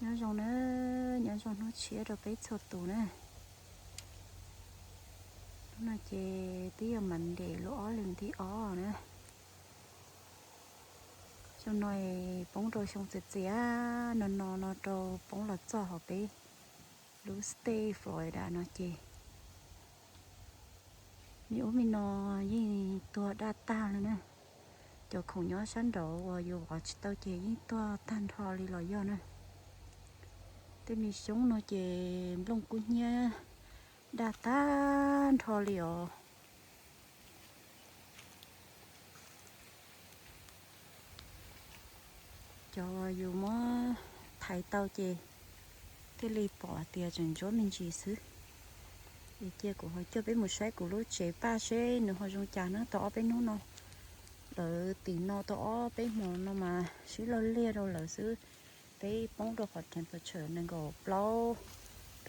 Nyob zoo na, nyob zoo hnub tshiab rau peb txhua tus na. Hnub no ces twb yog Monday lub ob hlis thib ob na. Xyoo no poob rau xyoo txias txias no no no rau poob los txog hauv peb lub state Florida no ces me ub me no yeej tuag daj tag li na. Cov khoom nyob sab nraud uas yus vov tsis tau ces yeej tuag tag nrho li los yog na. Tej me xyoob no ces nplooj kub hnyiab daj tag nrho li os. Cov yus muab thaiv tau ces thiaj li pom tias tseem ntsuab me ntsis xwb. Es cia kuv ho coj peb mus saib kuv lub tsev paj seb nws ho zoo cas na. Tau ob peb hnub no, lawv tim no tau ob peb hmo no mas sib loj liag rau lawv xwb. Peb poob rau qhov temperature nees nkaum plaub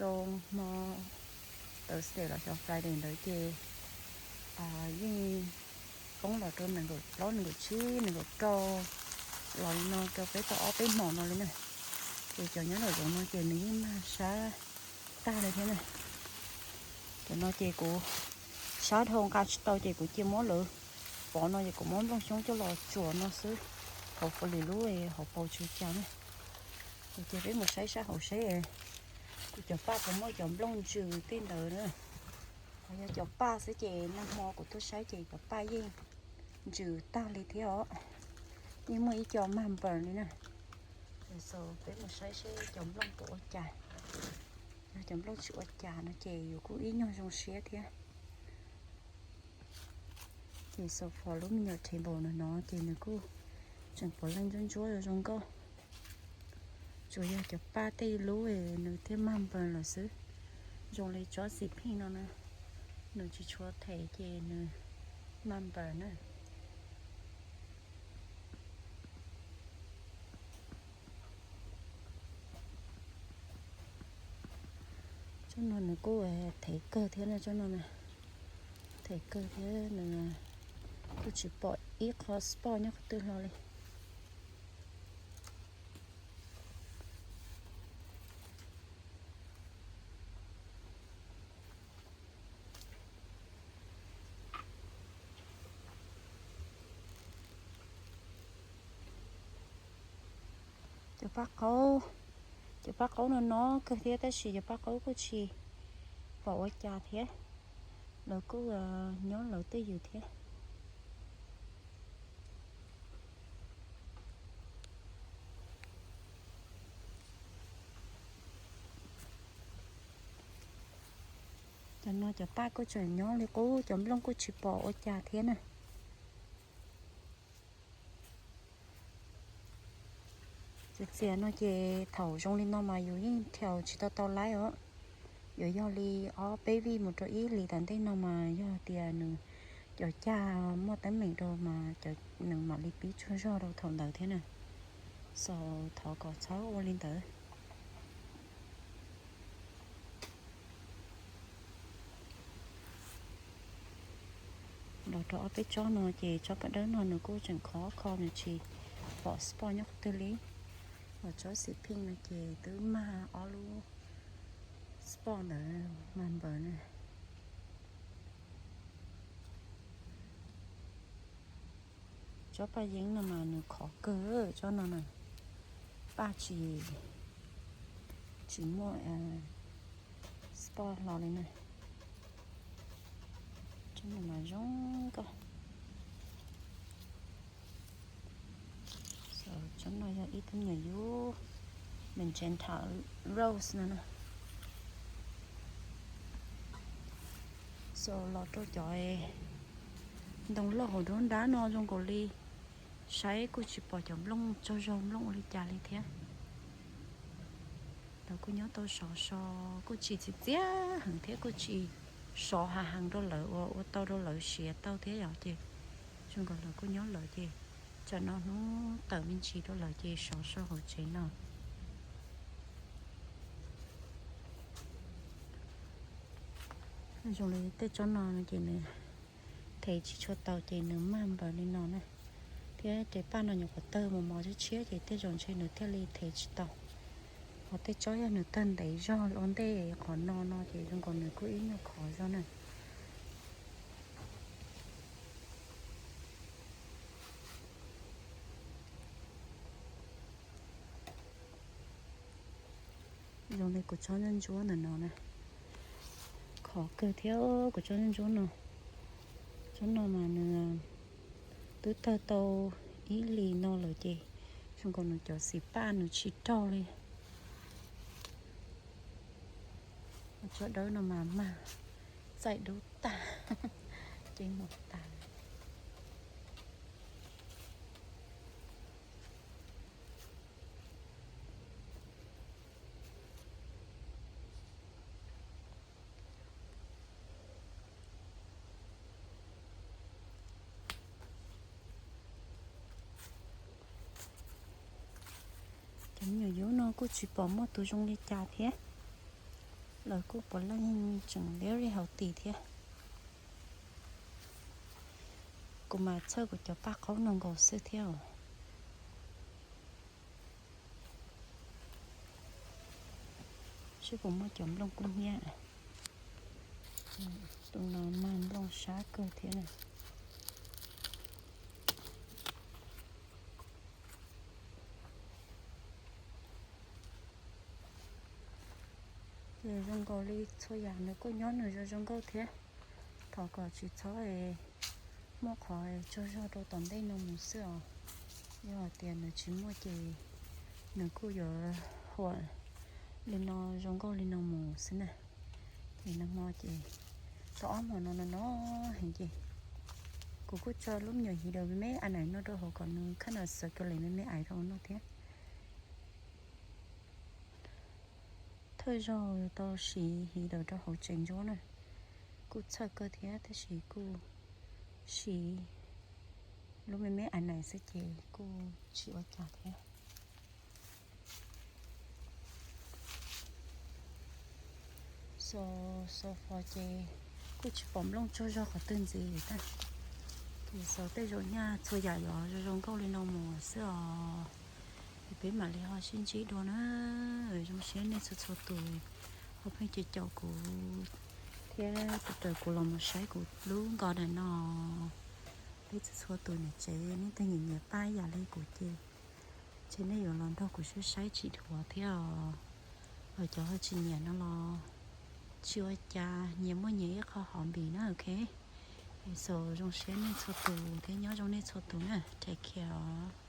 rau hmo Thursday los xyov Friday ntawd ces yeej poob los rau nees nkaum plaub nees nkaum tsib nees nkaum rau los li no rau peb tau ob peb hmo no li na. Ces cov nyob nraum zoov no ces nws yeej mag sab tag li thiab na. Cov no ces kuv sab dhau nqa tsis tau ces kuv cia muab lawv pov no ces kuv muab nplooj xyoob coj los tsuam no xwb. Hauv fo li lub hauv paus tsis cas na. Ces peb mus saib sab hauv seb kuv cov paj puas muaj cov nplooj ntsws tej ntawd na. Qhov yog cov paj xwb ces nag hmo kuv tuaj saib ces cov paj yeej ntsws tag li thiab os. Yeej muaj ib co mag npaws li na. Peb mus saib seb cov nplooj puas ua cas. Yog cov nplooj tsis ua cas no ces yus kuj ib nyuag zoo siab thiab. Ces so far lub me nyuam table no no ces nws kuj tseem puav leej ntsuab ntsuab zoo zoo nkauj. Tsuas yog cov paj tej lub nws thiaj mag npaws lawm xwb. Zoo li tsob xim pheej no na, nws tsis tshua them ces nws mag npaws na. Tsob no nws kuj them kawg thiab na, tsob no na, them kawg thiab nws kuj tsis pom ib qho spot nyob qhov twg hlo li. Cov paj qaub, cov paj qaub no no kawg thiab tab sis cov paj qaub kuj tsis pom ua cas thiab, lawv kuj nyob lawv twj ywm thiab. Cov no cov paj kuj tseem nyob li qub, cov nplooj kuj tsis pom ua cas thiab na. Txias txias no ces thaum zoo li no mas yus yeej thaum tsis tau tau laib os. Yuav yog li ob peb vij mus rau ib hlis tom ntej no mas yog tias nws cov cag muaj teeb meem rau mas nws mam li pib tsaug zog rau thaum ntawd thiab na. So thov kom txhob ua li ntawd. Los rau ob peb tsob no ces tsob paj dawb no nws kuj tseem khov kho nws tsis pom spot nyob qhov twg li. Los tsob xim pheej no ces twb mag ob lub spot ntawd mag npaws na. Tsob paj yeeb no mas nws khov kawg, tsob no na, paj tsis, tsis muaj spot hlo li na. Tsob no mas zoo nkauj. Tsob no yog ib tug me nyuam yub magenta rose no na. So los rau cov ntoo loj hauv nruab nrab no zoo nkaus li saib kuj tsis pom cov nplooj tsaug zog nplooj ua li cas li thiab. Lawv kuj nyob tau sov so, kuj tsis txias txias heev thiab kuj tsis sov hav heev rau lawv uas ua tau rau lawv siav tau thiab yom. Ces zoo nkaus lawv kuj nyob lawv ces tsam no hnub tawm me ntsis rau lawv ces sov so hauv tsev no. Zoo li tej tsob no ces nws thev tsis tshua tau ces nws mag npaws li no na. Thiab tej paj no nyuam qhuav tawg mos mos tshiab tshiab ces tej zaum ntshe nws thiaj li thev tsis tau. Tej tsob yog nws tawg ntev zog ua ntej qhov no no ces zoo nkaus nws kuj ib nyuag khov zog na. Zoo li kuv tsob ntsuab ntsuab ntawm no na, khov kawg thiab. Kuv tsob ntsuab ntsuab no, tsob no mas nws twb tawg tau ib hlis no lawm ces zoo nkaus nws cov xim paj nws tsis raug li. Tsob dawb no mas mag txaij dub tag, ceeb mom tag. Cov me nyuam yub no kuj tsis pom muaj tus zoo li cas thiab, lawv kuj puav leej tseem very healthy thiab. Kuv mas txhawj kuv cov paj qaub no nkaus xwb thiab. Seb puas muaj cov nplooj kub hnyiab. Tus no mag nplooj sab kawg thiab na. Ces zoo nkaus li txhua yam nws kuj nyob nws zoo zoo nkauj thiab. Thov kom tsis txhob muaj qhov tsaug zog rau tom ntej no mus xwb os. Yog hais tias nws tsis muaj ces nws kuj yuav huam li no zoo nkauj li no mus xwb na. Ces nag hmo ces tau ob hmo no no no heev ces kuv kuj tso lub me nyuam hiv daws me me ais no rau hauv kom nws khab nas xav kawg li me me ais rau no thiab. Thawj zaug tau siv hiv daws rau hauv tsev ntsuab na, kuj txhawj kawg thiab tab sis kuj siv lub me me ais nais xwb ces kuj tsis ua cas thiab. So, so far ces kuj tsis pom nplooj tsaug zog qhov twg ntxiv thiab. Ces xav tej zaum nyaj txhua yam yuav zoo zoo nkauj li no mus xwb os. Es peb mam li ho sib ntsib dua na. Zoo siab nej txhua txhua tus ho pheej caum caum kuv thiab raws kuv los mus saib kuv lub garden no. Peb txhua txhua tus niam tsev nej twg nyiam nyiam paj yam li kuv ces ntshe nej yuav los nrog kuv saib saib tsis dhuav thiab os. Ho cov ho tsis nyiam no los tsis ua cas, nyias muaj nyias ib qho hobby na, ok. So zoo siab nej txhua tus thiab nyob zoo nej txhua tus na, take care os.